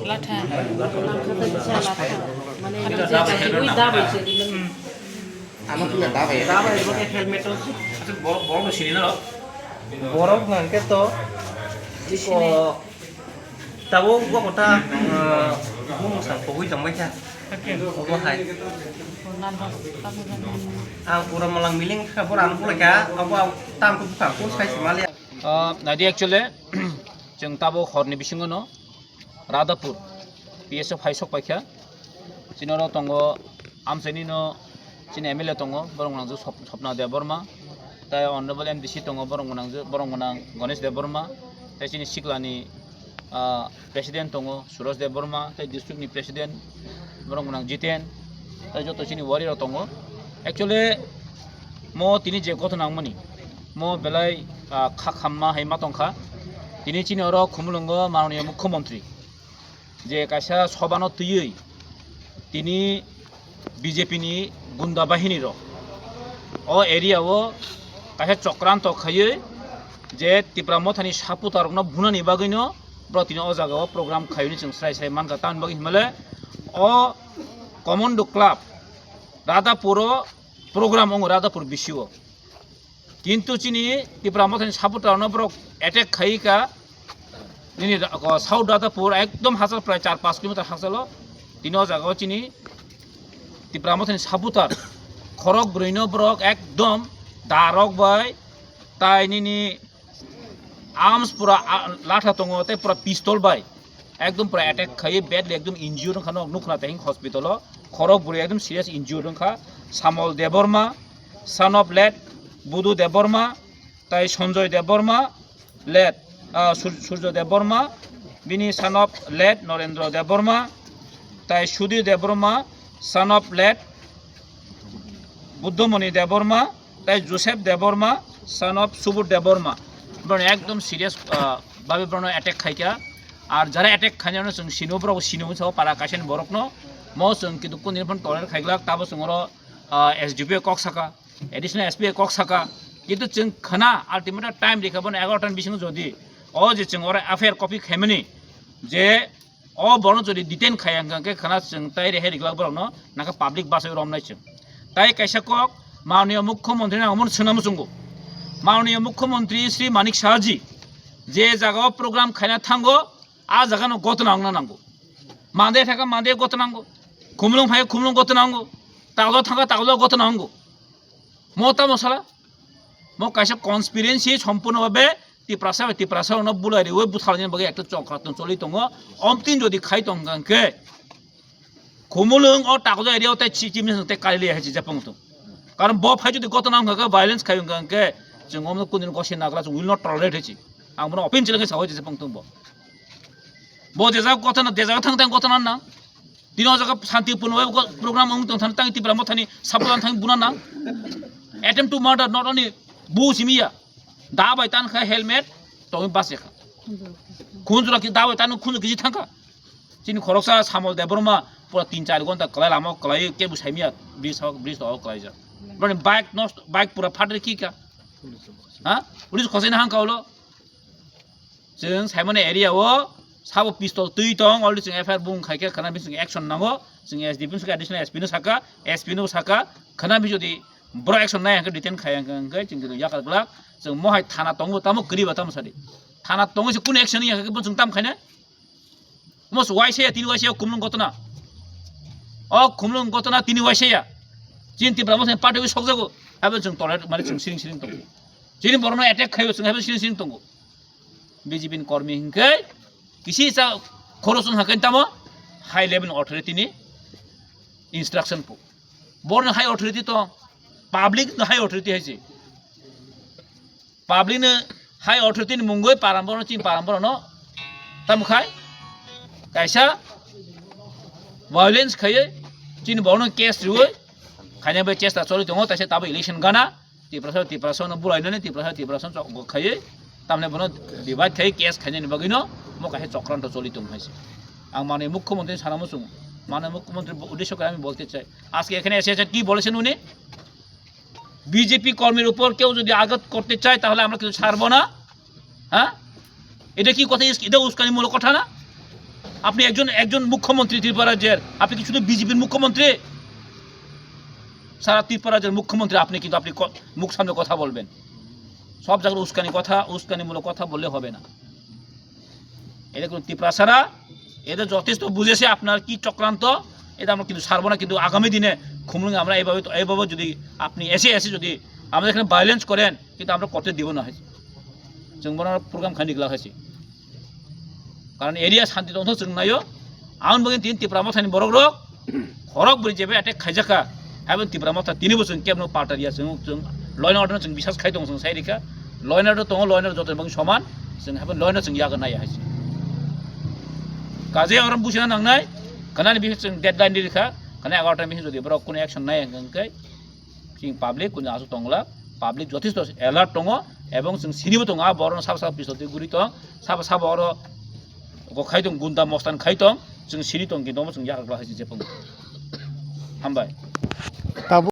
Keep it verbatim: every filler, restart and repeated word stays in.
Latha. Borok nang khe to iko tabuk bo kota bumung sa pogwi tong bai kha. Obo hai. Ang pura malang miling kha, pura ang pura kha, abo ang tam ko bwkha ko sai se mali. Ah, nadi actually, chwng tabuk horni bisingo no Radhapur P S O phai sok paikha. Chini oro tongo amchaini no chini M L A tongo, borok gwnang Sop-, Sopna Debbarma, tai Honorable M D C tongo, borok gwnang, borok gwnang Ganesh Debbarma, tai chini siklani, ah, President tongo Suraj Debbarma, tai district ni President borok gwnang Jiten, tai joto chini warrior rok tongo. Actually, mo tini je gotho nangmani, mo belai, ah, kha khamma hai ma tongkha. Tini chini oro Khumulwngo Mananiya Mukhyamantri je kaisa sobano twiwi tini B J P ni gunda bahini rok o area o kaisa chokranto khaiwi je Tipra Mothani supporter rokno bunani bagwino bro tini o jaga o program khaiwi chwng srai srai mankha. Tamoni bagwi hinmale o Commando Club Radhapur o program wngo Radhapur B C o. Kintu chini Tipra Mothani supporter no borok attack khai ka. Nini ra-, ko South Radhapur ekdom hachal prai char panch kilometer hachalo. Tini o jaga o chini Tipra Mothani supporter khorok brwi no borok ekdom darok bai tai nini arms pura, a, latha tongo tei pura pistol bai ekdom pura attack khai badly ekdom injured wngkha nok nukha tei hospital o khorok brwi ekdom serious injured wngkha. Samol Debbarma, son of late Budu Debbarma, tai Sanjoy Debbarma, late, ah, Sur-, Surjo Debbarma, bini son of late Norendra Debbarma, tai Sudhir Debbarma, son of late Buddhamoni Debbarma, tai Joseph Debbarma, son of Subodh Debbarma. Borok ekdom serious, ah, babe borok attack khaikha. Ar jara attack khainano chwng sino, borok sino sa para kaisa ni borokno. Mo chwng kintu kundini phone tolerate khaiglak, tabo chwng oro, ah, S D P O kok saka. Additional S P kok saka, kintu chwng khna ultimately time rikha bono egaroh ta ni bisingo jodi o je chwng oro F I R copy khaimani je o bono jodi detain khaya hwnkha khe khna chwng tai rehai riglak borokno naka public bachai romnai chwng. Tai kaisa kok Mananiya Mukhyamantri nang omono swnam chwngo. Mananiya Mukhyamantri Shri Manik Saha ji je jaga o program khaina thango a jaga no gotna wngna nango. Mande thaka mande gotna nango. Khumulwng phai khumulwng gotna nango. Taglo thaka taglo gotna nango. Mo tamo sala? Mo kaisa conspiracy sompurno babe Tiprasa bai Tiprasa no bulai riwi butharni bagwi ekta chokra tong choli tongo. Omtin jodi khai tong khe Khumulwng o Takja area o tei chi chimni tei kali liya hai chi japang tung. Karon bo phai jodi gotona wngkha khe violence khai wngkha khe chwng omno kundin gosi nagla chwng will not tolerate hai chi. Ang bono open chileng khe sawi chi japang tung bo. Bo je jaga gotona, je jaga thang thang gotona na. Tini o jaga shanti purno bai program wng tong thang tang Tipra Mothani support thang buna na. Attempt to murder, not only bu simiya. Da bai tan kha helmet, tongwi bas kha. Khunjura ki da bai tan khunjura kisi thang kha. Chini khoroksa Samol Debbarma pura tin char gonta kwlai lama kwlai kebo saimya bridge hok bridge to kwlaijak. Boni bike nosto, bike pura phatri kika. Ha? Police khosai na hangka ulo. Chwng saimani area o sabo pistol twi tong, already chwng F I R bung khaikhe khana bising action nango. Chwng S D P no saka, additional S P no saka, S P no saka khana bi jodi bro action nai hangkhe detain khai hangkhe chwng yakar glak. Chwng mohai thana tongo tamo kwriba tamo sadi. Thana tongwi se kunu action ya hangkhe bo chwng tam khaina. Omo se waisa ya, tini waisa ya, khumlung gotona. O khumlung gotona tini waisa ya. Chini Tipra Motha ni party wi sokjago. Abo chwng tolerate, mane chwng siring siring tongo. Chini borokno attack khaio, chwng abo siring siring tongo. B J P ni kormi hinkhe kisi sa khoroksa hwnka tamo high level authority ni instruction po. Borokni high authority to, public ni high authority hai se. Public ni high authority ni mungwi param borok chini param borok no tamo khai kaisa violence khaiwi chini borok no case riwi khaina bai chesta choli tongo, taisa tabo election gana Tiprasa Tiprasa no bulai nani Tiprasa Tiprasa no chok khaiwi tamne bono divide khai case khaina ni bagwi no mo kaisa chokranto choli tong hai se. Ang mane mukhyamantri sana muchung, mane mukhyamantri uddesho kare ami bolte chai, ajke ekhane ese ese ki bolese nuni? BJP কর্মীর উপর কেউ যদি আঘাত করতে চায়, তাহলে আমরা কিন্তু ছাড়বো না। হ্যাঁ, এটা কি কথা? এটা উস্কানিমূলক কথা না? আপনি একজন, একজন মুখ্যমন্ত্রী ত্রিপুরা রাজ্যের, আপনি কি শুধু বিজেপির মুখ্যমন্ত্রী? সারা ত্রিপুরা রাজ্যের মুখ্যমন্ত্রী আপনি, কিন্তু আপনি ক-, মুখ সামনে কথা বলবেন। সব জায়গায় উস্কানি কথা, উস্কানিমূলক কথা বললে হবে না। এটা কোনো তিপ্রাসারা, এটা যথেষ্ট বুঝেছে আপনার কি চক্রান্ত। এটা আমরা কিন্তু ছাড়বো না, কিন্তু আগামী দিনে খুমলুঙে আমরা এইভাবে তো, এইভাবে যদি আপনি এসে এসে যদি আমাদের এখানে ভায়োলেন্স করেন, কিন্তু আমরা করতে দিব না হয়েছে। Chwng bono program khaini glak hai se. Karon area shanti tongthok chwng naio. Aboni bagwi tini Tipra Mothani borok rok khorok bwrwi jeba attack khaijak kha. Haibon Tipra Motha tini bo chwng kebno palta riya, chwng, chwng law and order no chwng bisas khai tong, chwng sai rikha. Law and order tongo, law and order jotoni bagwi soman. Chwng haibon law and order chwng yago naiya hai se. Kaje oro buchina nangnai, kanani bising chwng deadline di rikha, kanai egaroh ta bising jodi borok kuno action naiya hwnkhe, chwng public kuno aswk tongla, public jothesto alert tongo, ebong chwng sinibo tongo, a borokno sabo sabo pistol twi guri tong, sabo sabo oro go khai tong, gunda mostan khai tong, chwng sini tong, kintu omo chwng yakarok hai se jepung. Hambai. Tabuk.